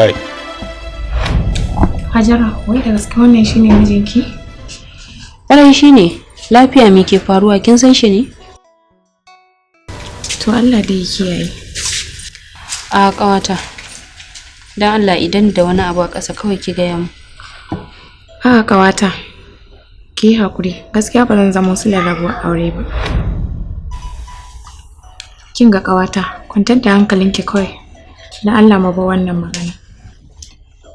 Kai. Hajara, wai da gaske wannan shine mijinki? Ƙwarai shi ne, lafiya me ke faruwa, kin san shi ne? To Allah dai ya kiyaye. A ƙawata. Don Allah idan da wani abu a ƙasa kawai ki gaya mu. A'a ƙawata. Ki yi haƙuri, gaskiya ba zan zama silar rabuwar aure ba. Kin ga ƙawata, kwantar da hankalinki kawai. Na Allah mu bar wannan magana.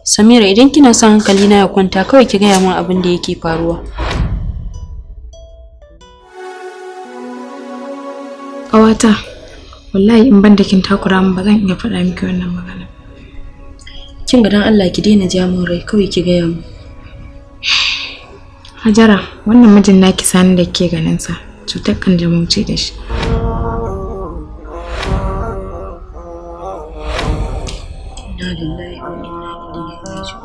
Samira, idan kina son hankali na ya kwanta, kawai ki gaya min abin da yake faruwa. Ƙawata, wallahi in ban da kin takura min ba zan iya faɗa miki wannan magana. Kin ga, dan Allah ki daina ja min rai, kawai ki gaya min. Hajara, wannan mijin naki Sani da ke ganin sa, cutar kanjamau ce da shi. Inna lillahi wa inna ilaihi raji'un.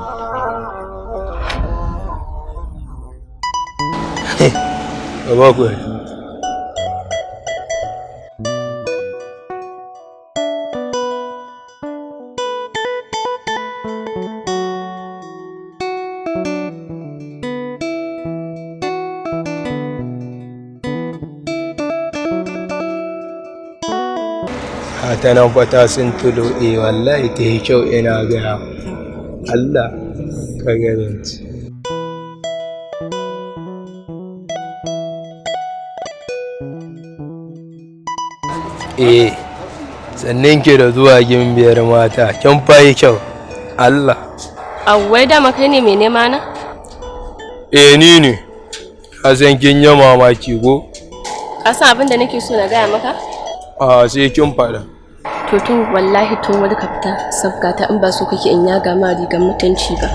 Ba ku. Ta nan fata sun tulo, eh wallahi ta yi kyau, ina gaya Allah ka garanti. Eh, sannan ke da zuwa gimbiyar mata, kin fayi kyau Allah. Awwai, dama kai ne mai nema na? Eh, ni ne. Ka san kin yi mamaki ko? Ka san abin da nake so na gaya maka? A sai kin faɗa. To tun wallahi tun wani ka fita sabgata in ba so kake in yaga ma rigar mutunci ba.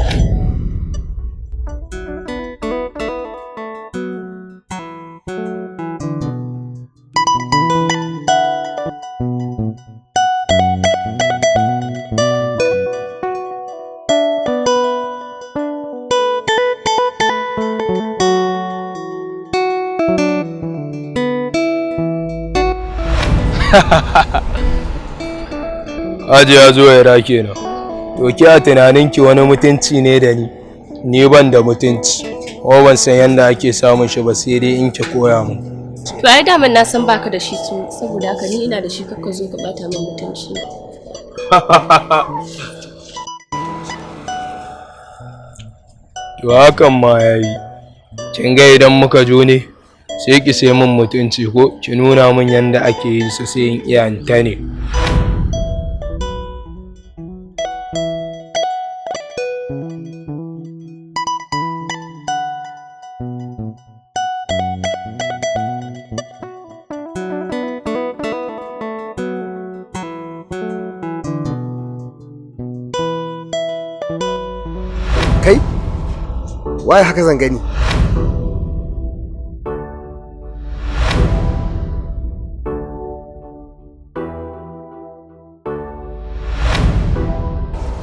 Hajiya Zuwaira kenan. To ki a tunaninki wani mutunci ne da ni? Ni ban da mutunci. Ko ban san yadda ake samun shi ba, sai dai in ki koya min. To ai daman na san baka da shi su, saboda haka ni ina da shi, kakka zo ka bata min mutunci. To hakan ma yayi. Kin ga idan muka jo ne sai ki sai min mutunci ko ki nuna min yadda ake yin su, sai in iya in ta ne. Kai, waye haka zan gani?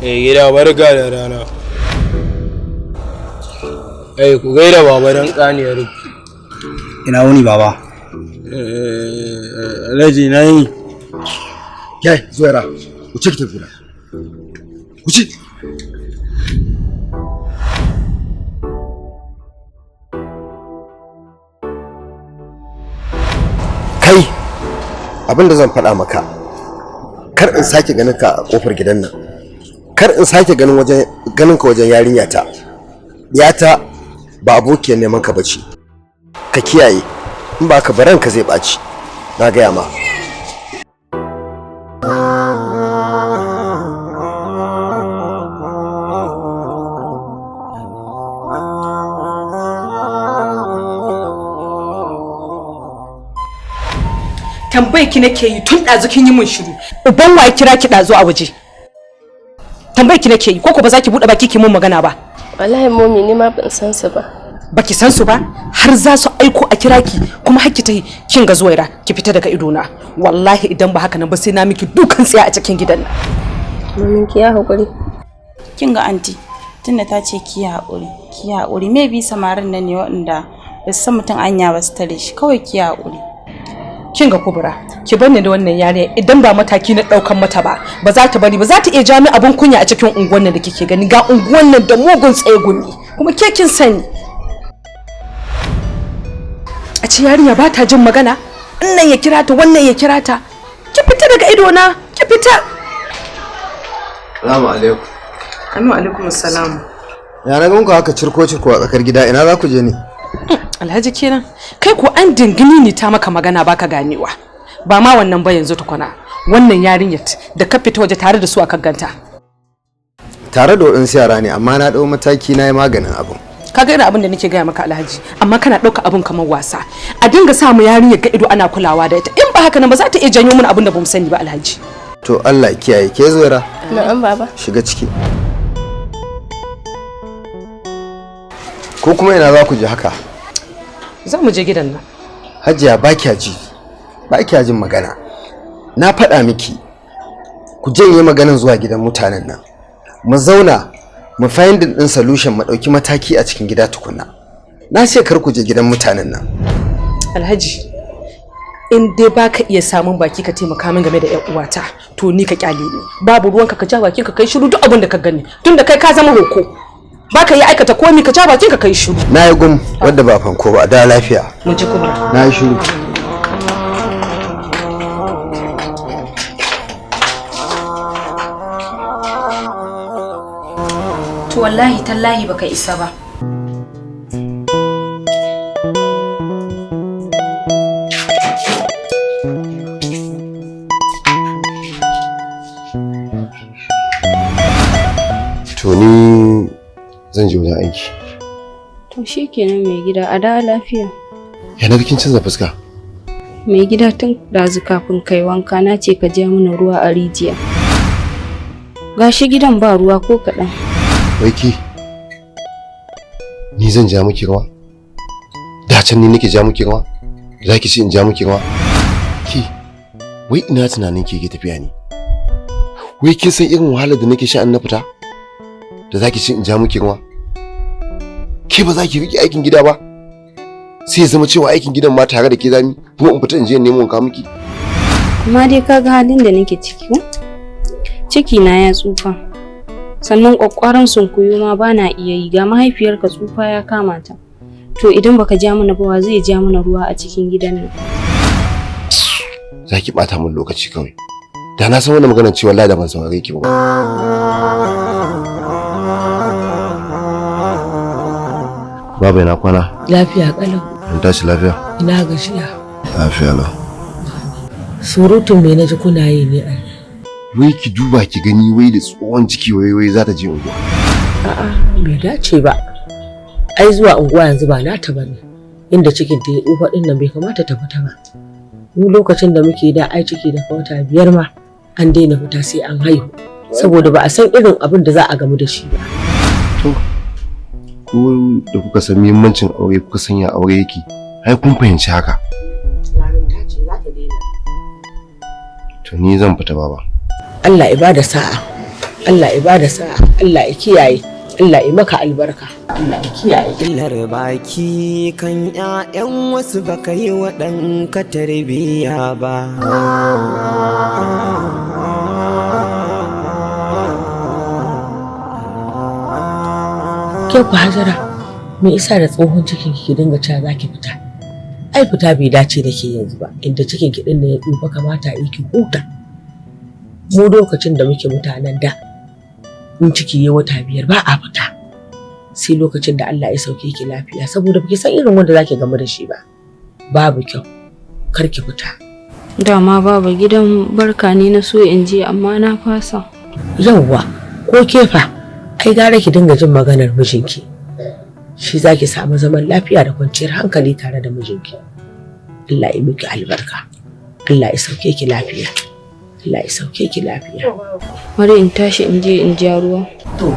Eh gida, barka da rana. Eh, ku gaida baba dan kaniyar. Ina wuni, baba? Alhaji na yi. Kai, Zuwaira, wuce ki tafi gida. Wuce. Kai, abin da zan faɗa maka, kar in sake ganin ka a kofar gidan nan. Kar in sake ganin wajen ganin ka wajen yarinya ta. Yata ba abokiyar neman ka bace. Ka kiyaye, in ba ka baran ka zai ɓaci. Na gaya ma. Tambayar ki nake yi, tun ɗazu kin yi mun shiru. Uban wa ya kira ki ɗazu a waje? Tambayar ki nake yi, ko ko ba za ki buɗe baki ki mun magana ba? Wallahi momi, ni ma ban san su ba. Baki san su ba har za su aiko a kira ki, kuma har ki tahi? Kin ga Zuwaira, ki fita daga idona. Wallahi idan ba haka nan ba sai na miki dukan tsiya a cikin gidan nan. Momin, ki ya hakuri. Kin ga anti, tunda ta ce ki yi haƙuri, ki yi haƙuri. Maybe samarin nan ne waɗanda ba su san mutum anya ba su tare shi. Kawai ki yi haƙuri. Kin ga Kubura, ki bar ni da wannan yarinya, idan ba mataki na daukan mata ba, ba za ta bari ba, za ta iya jami abun kunya a cikin unguwan nan da kike gani, ga unguwan nan da mugun tsegumi. Kuma ke kin sani. A ce yarinya ba ta jin magana, wannan ya kira ta, wannan ya kira ta. Ki fita daga ido na, ki fita. Salamu alaikum. Anu alaikum assalam. Ya na ganku haka cirko cirko a tsakar gida, ina za ku je ne? Alhaji kenan, kai ko an dingini ne ta maka magana baka ganewa. Ba ma wannan ba yanzu tukuna. Wannan yarinyar da ka fita waje tare da su aka ganta. Tare da waɗansu yara ne, amma na ɗau mataki na yi maganin abin. Ka ga irin abin da nake gaya maka Alhaji, amma kana ɗauka abin kamar wasa. A dinga sa mu yarinyar ga ido ana kulawa da ita. In ba haka nan ba za ta iya janyo mana abin da bamu sani ba Alhaji. To Allah kiyaye ke Zuwaira. Na'am baba. Shiga ciki. Ko kuma ina za ku je haka? Za mu je gidan nan. Hajiya ba kya ji, ba kya jin magana. Na faɗa miki ku janye maganan zuwa gidan mutanen nan. Mu zauna mu finding din solution, mu ɗauki mataki a cikin gida tukunna. Na ce kar ku je gidan mutanen nan. Alhaji, in dai baka iya samun baki ka taimaka min game da ƴan uwata, to ni ka kyale ni. Babu ruwanka, ka ja bakin ka kai shiru duk abin da ka gani. Tunda kai ka zama hoko. Baka yi aikata komi, ka ja bakin ka kai shiru. Na yi gum wadda ba fanko ba, da lafiya. Mu ji Kubra. Na yi shiru. To wallahi tallahi baka isa ba. To ni zan je wajen aiki. To shikenan mai gida, a dawo lafiya. Ya na kin canza fuska? Mai gida, tun ɗazu kafin kai wanka na ce ka ja mana ruwa a rijiya. Gashi gidan ba ruwa ko kaɗan. Wai ki ni zan ja miki ruwa? Da can ni nake ja miki ruwa? Za ki ci in ja miki ruwa? Ki wai ina tunanin ke tafiya ne? Wai kin san irin wahalar da nake sha in na fita? Da za ki ci in ja miki ruwa? Ke ba za ki riƙe aikin gida ba? Sai ya zama cewa aikin gidan ma tare da ke zami, kuma in fita in je in nemo in kawo miki. Amma dai ka ga halin da nake ciki ko? Ciki na ya tsufa. Sannan ƙwaƙƙwaran sunkuyo ma ba na iya yi, ga mahaifiyarka tsufa ya kama ta. To idan baka ja mana ba, wa zai ja mana ruwa a cikin gidan nan? Za ki ɓata min lokaci kawai. Da na san wannan maganar cewa wallahi da ban saurare ki ba. Baba ina kwana? Lafiya kalau. An tashi lafiya? Ina gajiya. Lafiya lau. Surutun me naji kuna yi ne ai? Wai ki duba ki gani, wai da tsohon ciki wai wai za ta je unguwa. A'a, bai dace ba. Ai zuwa unguwa yanzu ba nata bane. Inda cikin ta ya tsufa din nan bai kamata ta fita ba. Mu lokacin da muke da ai ciki da wata 5 ma an daina fita sai an haihu. Saboda ba a san irin abin da za a gamu da shi ba. To ku da kuka san muhimmancin aure, kuka san ya aure yake, ai kun fahimci haka. Yarinta ce, za ta daina. To ni zan fita baba. Allah ya bada sa'a. Allah ya bada sa'a. Allah ya kiyaye. Allah ya maka albarka. Allah ya kiyaye. Illar baki kan 'ya'yan wasu, baka yi wa ɗanka tarbiyya ba. Ke ku Hajara, me isa da tsohon cikin ki dinga cewa za ki fita? Ai fita bai dace da ke yanzu ba, inda cikin ki din ne ya tsufa, kamata yi ki huta. Mu lokacin da muke mutanen da, in ciki ya wata 5 ba a fita. Sai lokacin da Allah ya sauke ki lafiya, saboda baki san irin wanda zaki gamu da shi ba. Babu kyau, kar ki fita. Dama baba gidan barka ne na so in je, amma na fasa. Yawwa, ko kefa, ai gara ki dinga jin maganar mijinki. Shi za ki samu zaman lafiya da kwanciyar hankali tare da mijinki. Allah ya miki albarka. Allah ya sauke ki lafiya. Allah ya sauke ki lafiya. Bari in tashi in je in ja ruwa. To.